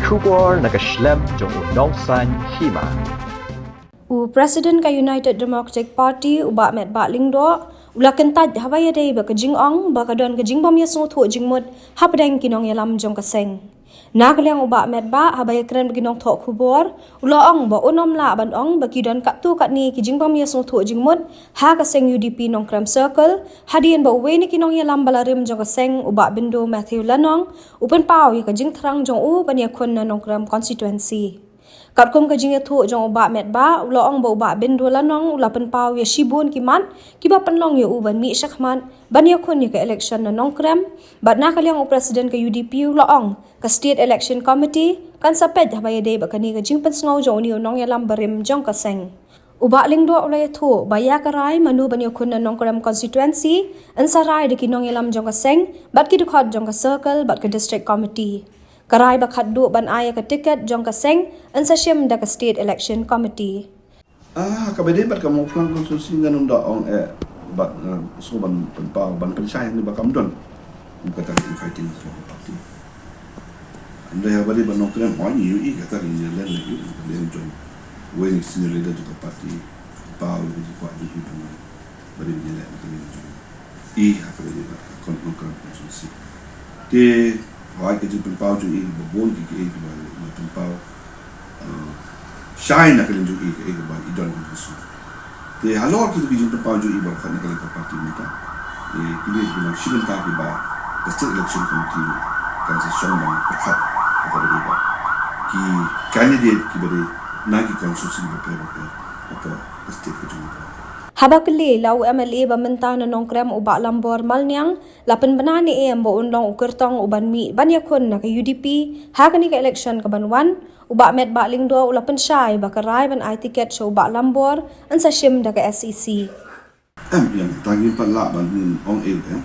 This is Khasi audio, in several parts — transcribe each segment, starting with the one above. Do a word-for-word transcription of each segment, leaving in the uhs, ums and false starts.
Khubor na ka shlem jong u Nongsaiñ Hima. U President ka United Democratic Party, u Bah Metbah Lyngdoh, u la kyntait haba ïadei bad ka jingong ba ka don ka jingbym ïasngewthuh jingmut hapdeng ki nongïalam jong ka seng. Na ka liang u Bah Metbah, haba ïakren bad ki nongthoh khubor, u la ong ba un ym lah ban ong ba ki don katto katne ki jingbym ïasngewthuh jingmut ha ka seng U D P Nongkrem Circle, hadien ba uwei na ki nongïalam ba la rim jong ka seng, u Bah Bindo Matthew Lanong, u pynpaw ïa ka jingthrang jong u ban ïakhun na Nongkrem constituency. Katkum ka jingïathuh jong u Bah Metbah, u la ong ba u Bah Bindo Lanong u la pynpaw ïa shibun ki mat kiba pynlong ïa u ban mih shakhmat ban ïakhun ïa ka election na Nongkrem, bad na ka liang u President ka U D P u la ong ka State Election Committee kan sa peit haba ïadei bad kane ka jingpynsngew jong une u nongïalam barim jong ka seng. U Bah Lyngdoh u la ïathuh ba ïa ka rai mano ban ïakhun na Nongkrem constituency yn sa rai da ki nongïalam jong ka seng bad ki dkhot jong ka circle bad ka district committee. Ka rai ba khatduh ban ai ïa ka tiket jong ka seng yn sa shim da ka State Election Committee. Ah, kaba dei bad ka Mawphlang constituency ngan ym da ong eh bad, eh, sngew ban pynpaw ban pynshai hangne ba kam don. Ym kata ka infighting jong ka party. Hynrei haba dei bad Nongkrem, hooid ngi ïohi kata ka jingïaleh na ïohi ka liang jong uwei na ki senior leader jong ka party. Pynpaw ïa ka jingkwah jong i ban, ba dei ban ïaleh na ka liang jong i ha kaba dei bad ka Nongkrem constituency. Te hooid ka jingpynpaw jong i ba bun ki kiei kiba la pynpaw, eh, shai na ka liang jong i kaei kaba i don ka jingsngew. Te halor kito ki jingpynpaw jong i baroh na ka liang ka party mynta, eh, kine ki long shi bynta kiba ka State Election Committee kan sa shong ban pyrkhat ha kaba dei bad ki candidate kiba dei na ki constituency bapher bapher hapoh ka state ka jong i. Haba kylli la u M L A ba mynta na Nongkrem u Bah Lambor Malniang, la pynbna ne em ba un long u kyrtong uban mih ban ïakhun na ka U D P ha kane ka election kaban wan, u Bah Metbah Lyngdoh u la pynshai ba ka rai ban ai tiket sha u Bah Lambor yn sa shim da ka S E C. Em, ïa, tang ngim pat lah ban ngin ong ei, eh,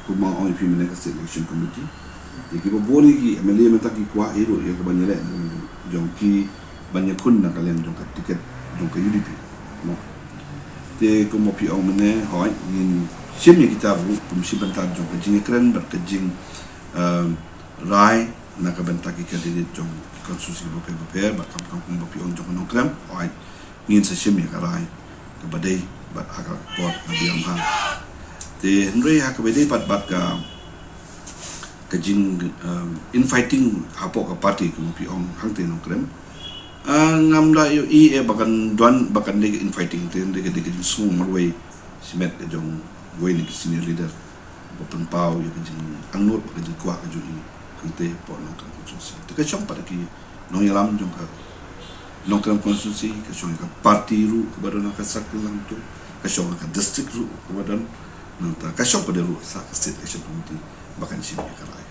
kumba ong ïa phi mynne ka State Election Committee. Ïa kiba bun ïa ki M L A mynta ki kwah ei ruh ïa kaban ïaleh jong ki ban ïakhun na ka liang jong ka tiket jong ka U D P. Mo. Te kumba phi ong mynne, hooid, ngin shim ïa kita ruh kum shi bynta jong ka jingïakren bad ka jing, em, rai na ka bynta ki candidate jong ki constituency bapher bapher, bad kam, kam kumba phi ong jong ka Nongkrem, hooid, ngin sa shim ïa ka rai kaba dei bad ha ka por kaba ïam ha. Te hynrei ha kaba dei bad, bad ka, ka jing, em, infighting hapoh ka party kumba phi ong hangtei Nongkrem. Ah, ngam da ïohi eh ba kan don, ba kan dei ka infighting, te dei ka, dei ka jingsngew marwei shimet ka jong uwei na ki senior leader ba pynpaw ïa ka jingangnud bad ka jingkwah ka jong i hangtei hapoh Nongkrem constituency. Te ka shong pat ha ki nongïalam jong ka Nongkrem constituency, ka shong ha ka party ruh kaba don ha ka circle Langtu, ka shong ha ka district ruh kaba don, nangta ka shong pat ruh sa ka State Election Committee ba kan shim ïa ka rai.